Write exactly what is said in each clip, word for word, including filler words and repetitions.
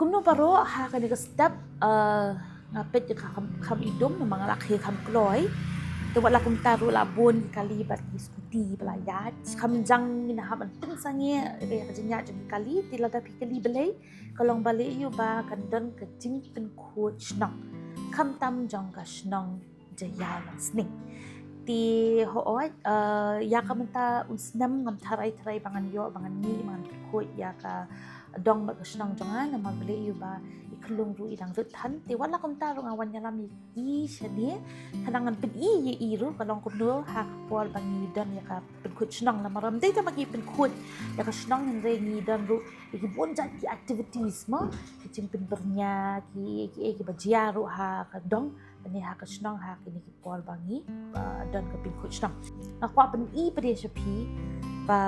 Kumno baroh ha kane ka step, eh, nga peit ïa ka kham, kham i dum, namar nga la khie kham kloi. Te wat la kumta ruh la bun ki kali bad ki scooty ba la ïaid. Kham jang ngi na hap ban pynsangeh ïa ka jingïaid jong ki kali, te lada phi kylli balei, ka long ba leh ïa u ba kan don ka jingpynkhuid shnong. Khamtam jong ka shnong Jaiaw Langsning. Te hooid, eh, ïa ka mynta un snem ngam tharai tharai ba ngan ïoh, ba ngan mih, ba ngan pynkhuid ïa ka dong bad ka shnong jong nga, namar balei ïa u ba i khyllung ruh i dang rit than. Te wat la kumta ruh nga wan ïalam ïa i shane, khnang ngan pyni ïa i ruh ka long kumno ha ka por ba ngi don ïa ka pynkhuid shnong, namar ym dei tang ba ngi pynkhuid ïa ka shnong, hynrei ngi don ruh ïa ki bun jait ki activities mo, ki jingpynbyrngia, ki, ki, ki ba jia ruh ha ka dong, lane ha ka shnong ha kine ki por ba ngi, ba don ka pynkhuid shnong. Nga kwah pyni pat de sha phi ba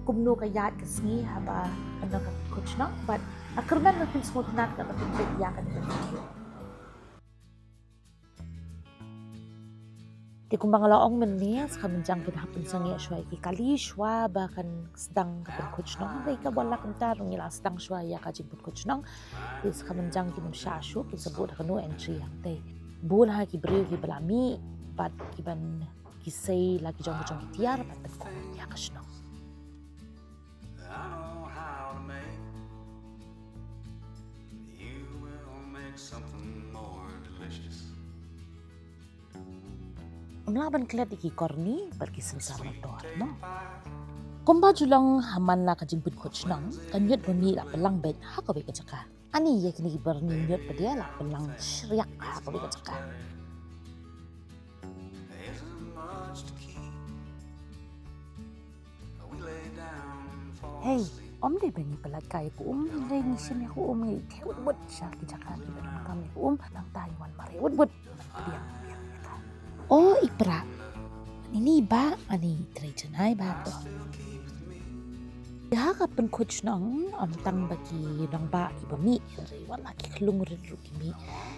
kumno ka ïaid ka sngi haba kan don ka pynkhuid shnong, bad nga kyrmen ba phin sngewtynnat lada phin peit ïa kane ka video. Te kumba nga la ong mynne, sa kham jang phin hap pynsangeh shuwa ïa ki kali shuwa ba kan sdang ka pynkhuid shnong. Hynrei ka, wat la kumta ruh ngi la sdang shuwa ïa ka jingpynkhuid shnong. Te sa kham jang kim shah shuh, kin sa buh da kano entry hangtei. Bun ha ki briew kiba la mih bad kiban kisei la ki jong ka jong ki tiar ban pynkhuid ïa ka shnong. I know how to make you will make something more delicious. Ym lah ban klet ïa ki korni bad ki synsar motor mo. Kumba ju long ha man la ka jingpynkhuid shnong, ka ñiut ba mih la pynlang beit ha kawei ka jaka. Ani ïa kine ki byrni ñiut pat de la pynlang shriak ha kawei ka jaka. Hei, ym dei ba ngi pynlait kai ïa ka um, hynrei ngi shim ïa ka um, ngi theh wut wut sha ki jaka kiba donkam ïa ka um, nangta ngi wan mareh wut wut. Biang, biang ïa ka. O i Prah, ini ba, ani trei janai ba to. Ha ka pynkhuid shnong, ym tang ba ki nongbah kiba mih, hynrei wat la ki khyllung rit ruh ki mih.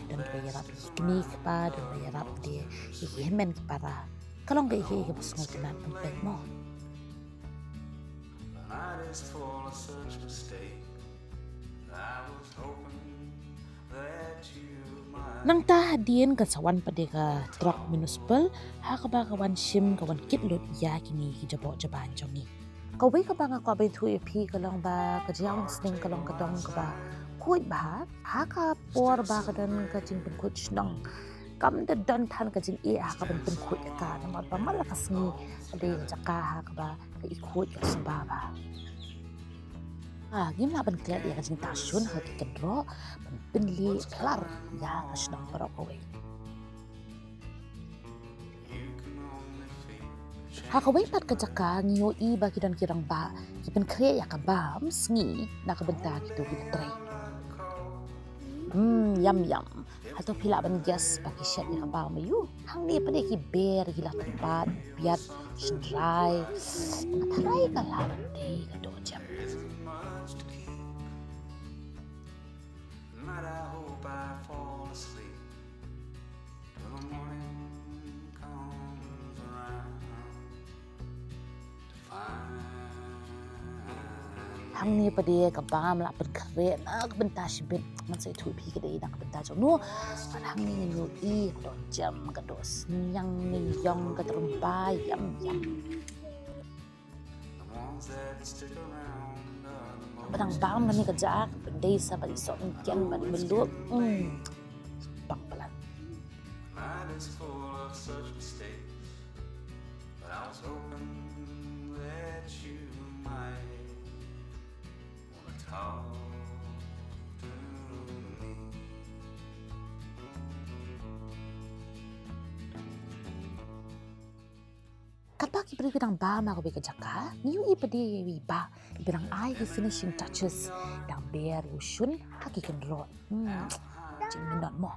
Don kiba ïarap ïa ki kmie ki kpa, don ba ïarap de ïa ki hynmen ki para. Ka long kaei kaei kaba sngewtynnat ban peit mo. Nangta hadien kan sa wan pat de ka truck municipal, ha kaba ka wan shim, ka wan kit lut ïa kine ki jaboh jabaiñ jong ngi. Kawei kaba nga kwah ban ïathuh ïa phi ka long ba ka Jaiaw Langsning ka long ka dong kaba khuid bha, ha ka por ba ka don ka jingpynkhuid shnong. Kam da don than ka jingeh ha ka ban pynkhuid ïa ka, namar ba man la ka sngi ka dei ka jaka ha kaba ka i khuid ka suba bha. Ah, ngim lah ban klet ïa ka jingtashun ha ki kynroh ban pynlih plar ïa ka shnong baroh kawei. Ha kawei pat ka jaka ngi ïohi ba ki don ki rangbah ki pynkhreh ïa ka bam sngi na ka bynta kito kiba trei. Hmm, yum yum. Hato phi lah ban guess ba ki shet ïa ka bam aiu? Hangne pat de ki ber, ki la tympat, biat, shynrai. Nga tharai ka lah ban dei ka dohjem. Hangne pat de ka bam la pynkhreh na ka bynta shibit. Ngan sa ïathuh ïa phi ka dei na ka bynta jong no. Bad hangne ngi ïohi ka dohjem, ka dohsniang, ngi ïong, ka tyrwa, yum yum. Ba dang bam kane ka jaka, dei sa ba i soh mkeng bad mluh. Hmm. Bang palat. Katba ki briew ki dang bam ha kawei ka jaka, ngi ïohi pat de ïa i bah iba dang ai ki finishing touches, dang ber u shun ha ki kynroh. Hmm, jingmynot mo.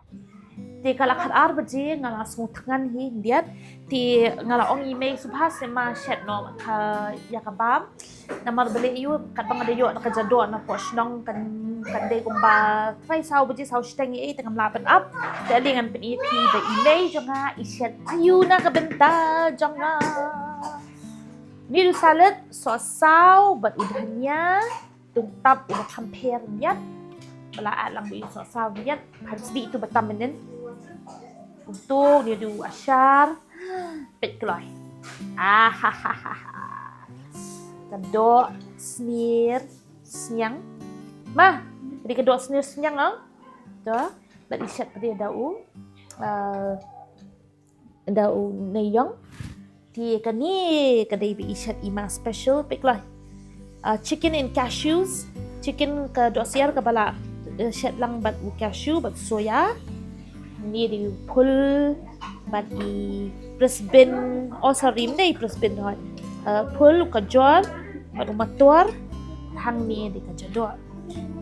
Te ka la khatar baje, nga la sngewthngan hi khyndiat. Te nga la ong ïa i mei, sngewbha seh ma shet noh ka, ïa ka bam. Namar balei ïa u, katba nga da ïoh na ka jadon na poh shnong kan, kan dei kumba trai saw baje, saw shiteng ïa i, te ngam lah ban ap. Te ale ngan pyni ïa phi ba i mei jong nga i shet aïu na ka bynta jong nga. Ni u salad, sohsaw bad u dhania, tungtap uba kham pher miat. Ba la add lang ba i soh saw biat. Phan sdi itu ba tam mynnin. Kumto ne du ashar. Peit kloi. Ahahaha. Ka doh snier sniang. Ma, ka dei ka doh snier sniang, ah. To, bad i shet pat da u. Ah, da u neiong. Te kane ka dei ba i shet i ma special, peit kloi. Ah, chicken and cashews, chicken ka doh snier kaba la, eh, shet lang bad u cashew bad soya. Ni dei u phul bad i Brisbane, oh sorry, ym dei Brisbane hoi. Ah, phul, u kajor bad u mator. Hangne dei ka jadoh.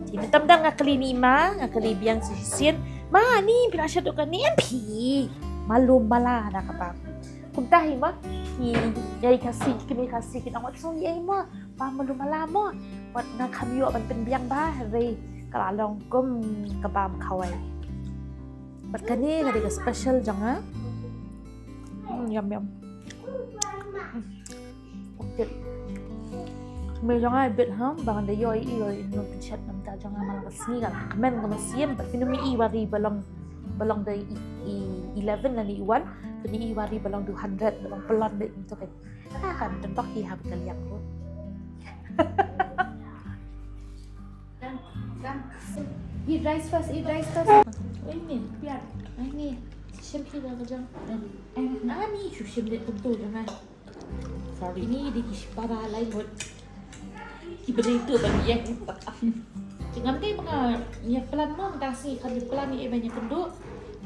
Te mynta mynta nga kylli ni ma, nga kylli biang shisien. Ma, ni phi la shet doh kane? Em phi. Malu mala da kaba. Kumta hi ma, ki, ïa i Khasi, ki mei Khasi ki ong wat song ïa i ma. Ba malu mala mo. Wat nga kham ïoh ban pynbiang ba, hynrei ka la long kum ka bam khawai. Bad kane ka dei ka special jong nga. Hmm, yum yum. Hmm. Okay. Me jong nga bit ha, ba ngan da ïoh i, ïoh i nong pynshet namar jong nga man la ka sngi ka la kmen ka mynsiem, bad phin ym i wari ba long, ba long da i, i eleven lane i one, phin i wari ba long two hundred, ba long pynlong da i to ka. Ah, kan tembak hi ha ka liang ruh. Eat rice first, eat rice first. Oi ni, piat. Ai ni, shim ki da ka jong. Ai ni, shu shim de kumto jong ai. Sorry. Ini di ki para lai ngut. Ki beri tu bagi ya. Ki ngam dei ba nga ïa plan mo, mynta sngi khat ïa plan ïa ban ïa kynduh.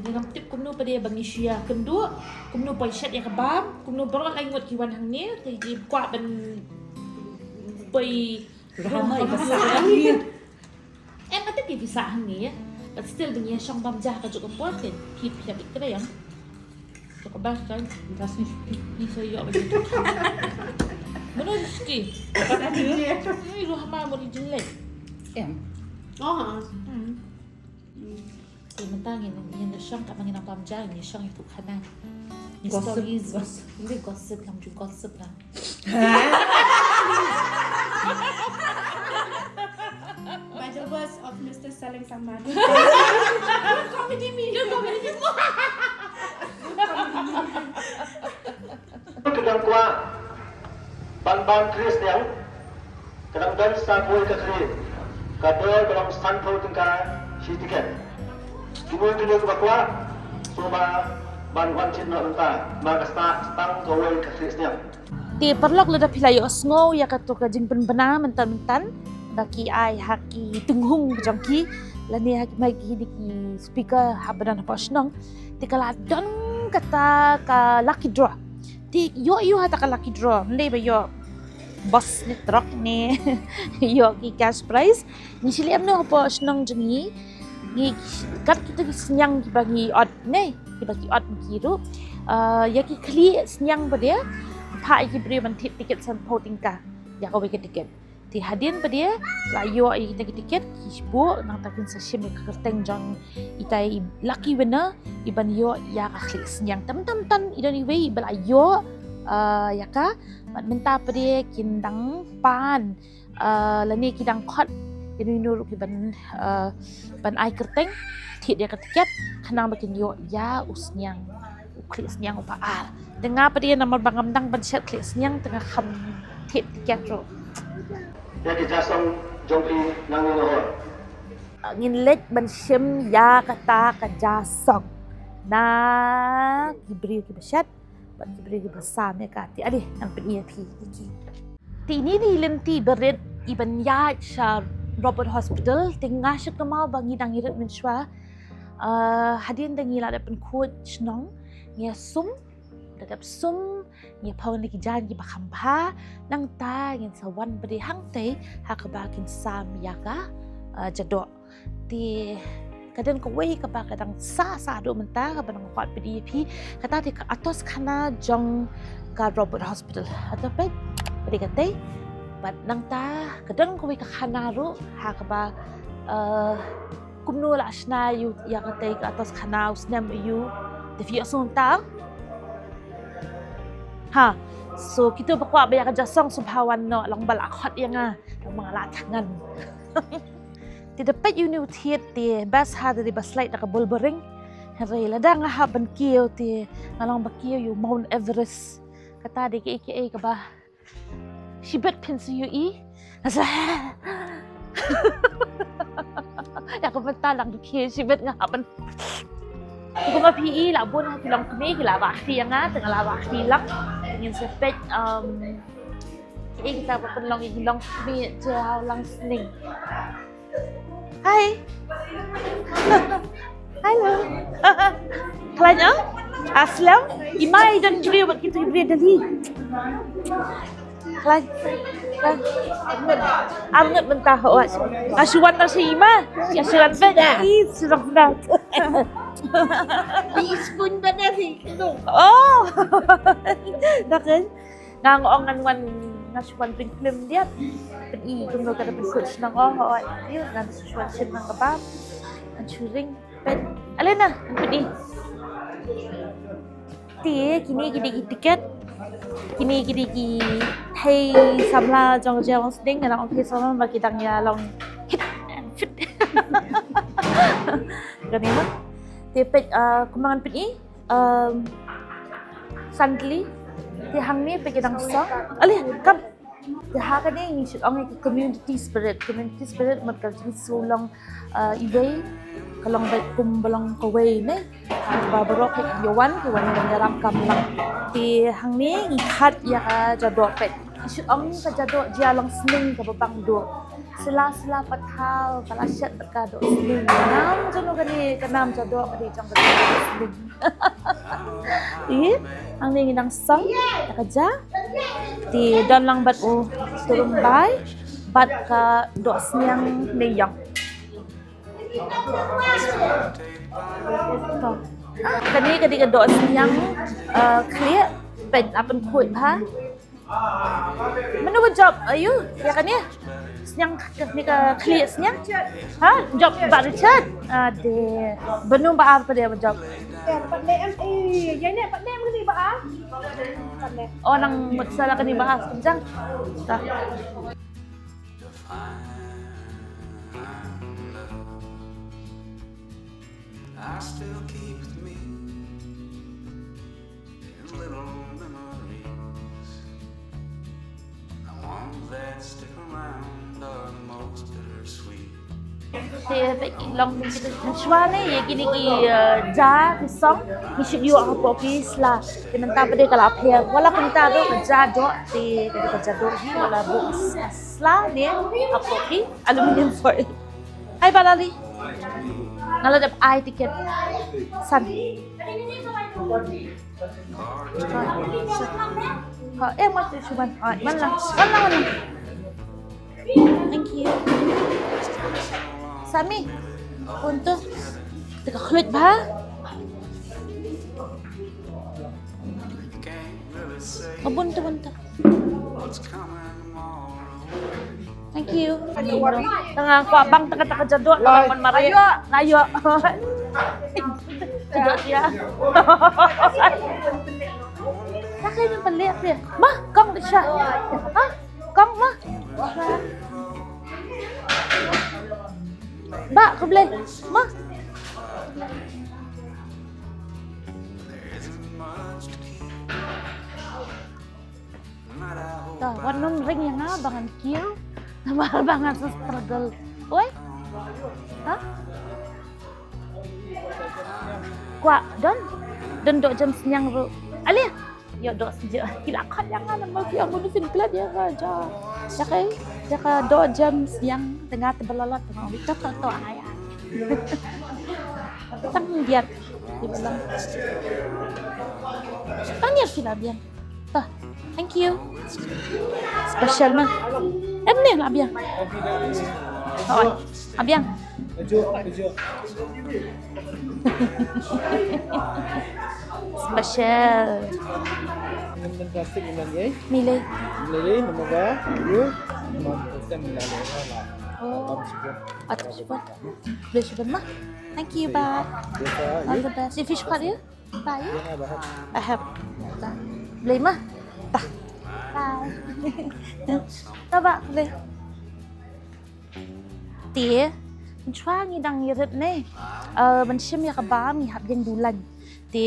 Nga ngam tip kumno pat ïa ban ïa shu ïa kynduh. Kumno poi shet ïa ka bam, kumno baroh lai ngut ki wan hangne, te ki kwah ban poi Rahma ïa ka sah hangne. Em, nga tip ki visa hangne ïa. But still ban ïa shong bam ja ka juk ka por te. Ki phi ïa bit kdai ïa. Juk ka bam kan. Nga sngi shuti. Ni sa ïoh bam. Mano shuti? Ni Rahma mo di jelek. Em. Oh, ha. Hmm. Te mynta ngin, ngin da shong, kaba ngin nang bam ja, ngin shong ïa ka khana. Gossip, stories. Gossip. Hindi gossip, ngam ju gossip lah. By the words of Mister Saleng Samad. Don't comedy me. Don't comedy me. Ka dang kwah ban bam khlieh sniang, ka dang don sa kawei ka khlieh, ka dor ka dang sanphew tyngka shi tiket. Kino kino kiba kwah, sngewbha ban wan thied noh mynta, namar ka sah tang kawei ka khlieh sniang. Te paralok, lada phi la ïohsngew ïa kato ka jingpynbna mynta mynta ba ki ai ha ki tynghung jong ki, lane ha ki, ma ki, ki speaker haba don hapoh shnong. Te ka la don kata ka lucky draw. Te ïoh ïoh ha ta ka lucky draw, ym dei ba ïoh bus ne truck ne ïoh ki cash prize. Ngi shu leh kumno hapoh shnong jong ngi, ngi kat kita ki sniang kiba ngi ot ne, kiba ki ot ki ruh. Ah, ïa ki khlieh sniang pat de, phah ïa ki briew ban thied tiket sanphew tyngka ïa kawei ka tiket. Te hadien pat de la ïoh ïa kita ki tiket, ki shibun, nangta kin sa shim ïa ka kyrteng jong itai i lucky winner, i ban ïoh ïa ka khlieh sniang. Tam tam tam, i don iwei iba la ïoh, ah, ïa ka, bad mynta pat de kin dang pan, ah, lane ki dang khot ïa uno uno ruh ki ban, ah, ban ai kyrteng, thied ïa ka tiket, khnang ba kin ïoh ïa u sniang. U khlieh sniang uba ar. Te nga pat de namar ba ngam dang ban shet khlieh sniang te nga kham thied tiket ruh. Ïa ki ja song jong phi nangne nahor. Ah, ngin leit ban shim ïa kata ka ja song na ki briew kiba shet bad ki briew kiba sam ïa ka. Te ale ngan pyni ïa phi ïa ki. Te ine i lynti ba rit i ban ïaid sha Robert Hospital, te nga shu kynmaw ba ngi dang ïaid mynshuwa. Ah, hadien da ngi la dep pynkhuid shnong, ngi ïa sum, da dep sum, ngi ïa phong na ki jaiñ kiba kham bha, nangta ngin sa wan beit hangtei ha kaba kin sam ïa ka, ah, jadoh. Te ka don kawei kaba ka dang sah sah haduh mynta kaba nang kwah pyni ïa phi, kata te ka atoskhana jong ka Robert Hospital. Hato peit, peit katei. Bad nangta ka don kawei ka khana ruh ha kaba, eh, kumno la shna ïa u, ïa katei ka atoskhana, u snem ïa u. Te phi ïohsngew tang? Ha. So kito ba kwah ba ïa ka ja song sngewbha wan noh, long ba la khot ïa nga, long ba nga la thngan. Te da peit ïa une u thied te best ha da dei ba slide da ka bol baring. Hynrei lada nga hap ban kiew te nga long ba kiew ïa u Mount Everest. Kata dei kaei kaei kaba shibit phin sa ïohi. Nga sa ïa ka mynta lang du kiew shibit nga hap ban. Kumba phi i la bun ha ki longkmie ki la bah kti ïa nga te nga la bah kti lang. Ngin sa peit um Ki kita ba pynlong ïa ki longkmie jia lang sning. Hi. Hello. Khlaiñ ong? Aslem? I mai don briew bad kita briew dali. Khlaiñ. Khlaiñ. Arngut mynta ho. Nga shu wan na shi i ma. Nga shu wan peit. I shu wan peit. Di skun bad na si. Oh. Dak kan? Nga ong ngan wan, nga shu wan pyn film dia. Pyn i kumno ka da pyn kut shnong, oh, oh, oh, ngan shu wan shnong kebab. Ngan shu ring pyn. Alena, pyn i. Te kine ki dei ki tiket. Kine ki dei ki thei samla jong jia long sdeng, ngan ong thei samla ba ki dang ïa long hit and fit. Kane ma. Te peit, ah, kumba ngan pyn i. Um, Sandli, te hangne peit ki dang song. Ale, kam. Te ha kane ngi shu ong ïa ka community spirit. Community spirit mut ka jingsngewlong, uh, iwei ka long beit kum ba long kawei ne. Ba baroh ki ïa wan, ki wan ïa wan ïarap kam lang. Te hangne ngi khat ïa ka jadoh peit. Ngi shu ong ka jadoh jia long sning kaba bang doh. Sla sla pathal ka la shet bad ka doh sning. Nam jong kane ka nam jadoh ka dei jong ka doh sning. Ï, hangne ngi dang song ïa ka ja. Te don lang bad u turum bai bad ka doh sniang ne ïong. To. Kane ka dei ka doh sniang, eh, khlieh, peit la pynkhuid bha. Mano ba jop, ayu, ïa kane. Sniang, kane ka khlieh sniang. Ha? Jop Bah Richard. Ade. Mano ba ar pat ïa ba jop. Ïa, pat ne em, eh, ïa ne, pat ne em kane ba ar. Pat ne. Oh, nang mut sa la kane ba ar, kejang. Ta. I still keep with me in little memories. The ones that stick around are the most bittersweet. Te peit ki long ki shuwa ne ïa kine ki, eh, ja ki song ngi shu ïoh hapoh ki sla. Te mynta pat de ka la pher. Wat la kumta ruh ka ja doh te ka ja doh hi wat la buh sla ne hapoh ki aluminium foil. Hai Balali. Nga la dep ai tiket. San. Ha, eh, ma tu suban. Ah, man lang. Man lang, man lang. Thank you. Sami. Bun tu. Te ka khluit bha. Ka bun tu, bun tu. Thank you. Tang nga kwah bang tang kata ka jadok, tang man mare. La ïoh. Jadok ïa. Ka kai pynleh phi. Ma, kong de sha. Ha? Kong ma. Ba, khublei. Ma. Ta, wat nym ring ïa nga ba ngan kiew. Namar ba ngan sa struggle. Oi? Ha? Kwah don? Don doh jam sniang ruh. Ale. Ïoh doh sniang. Ki la khot ïa nga namar ki ong ba mynsiem klet ïa ka ja. Ïa ka, ïa ka doh jam sniang tang nga te ba la lat tang nga ong to to to ai. Tang biang. Te ba long. Tang biang sila biang. Tah, thank you. Special ma. Em ne la biang. Oh, la biang. Special. Plastik ini ye. Mile. Mile nama ba? You. Plastik mile. Oh. Atas juga. Boleh sudah mah. Thank you, Ba. All the best. If you suka dia. Bye. Ba hep. Blei ma. Tah. Bye. Tah ba blei. Te Mynshwa ngi dang ïarit ne, eh, ban shim ïa ka bam ngi hap ïeng dulan. Te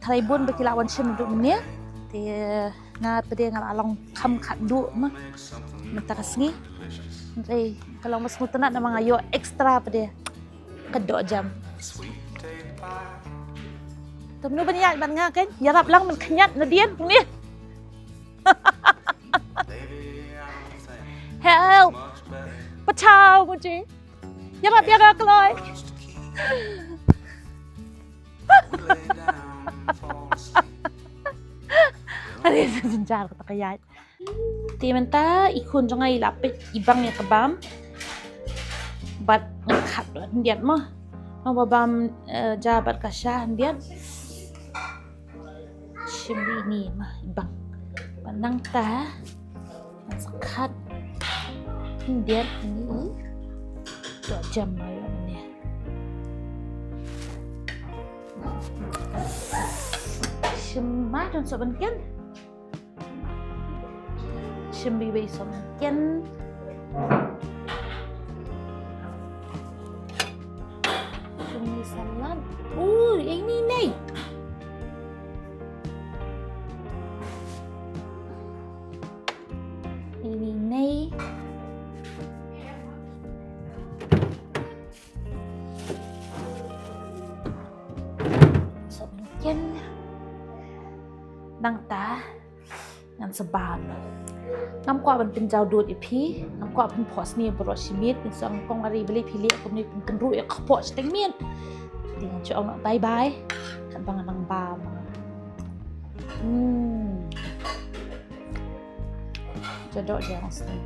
tharai bun ba ki la wan shim duh mynne. Te nga pat de nga la long kham khatduh ma mynta ka sngi. Hynrei ka long ba sngewtynnat namar nga ïoh extra pat de ka dohjam. Te mano ban ïaid bad nga kan? Ïarap lang, mynkhynñiat nadien puni. Help! Pachaw, nguji. Ïarap ïa nga kloi. Ani, jynjar kata ka ïaid. Te mynta i khun jong nga i la peit i bang ïa ka bam. Bad nga khat khyndiat mo. Nga ba bam, eh, ja bad ka sha khyndiat. Shim ïa ini ma i bang. Bad nangta ngan sa khat khyndiat ïa ini i dohjam ma ïa mynne. Shim ma, don soh ban ken. Shim biwei soh ban ken. Shim ni salad. Ui, ini nei. Ini nei. Soh ban ken. Nangta ngan sa bam. Ngam kwah ban pynjaw dud ïa phi, ngam kwah ban phohsniew baroh shi miet, ngi shu ong kong ari balei phi leh kumne, pynkynruh ïa ka kpoh shiteng miet. Te ngan shu ong noh bye bye. Katba ngan nang bam. Hmm. Jadok jang sini.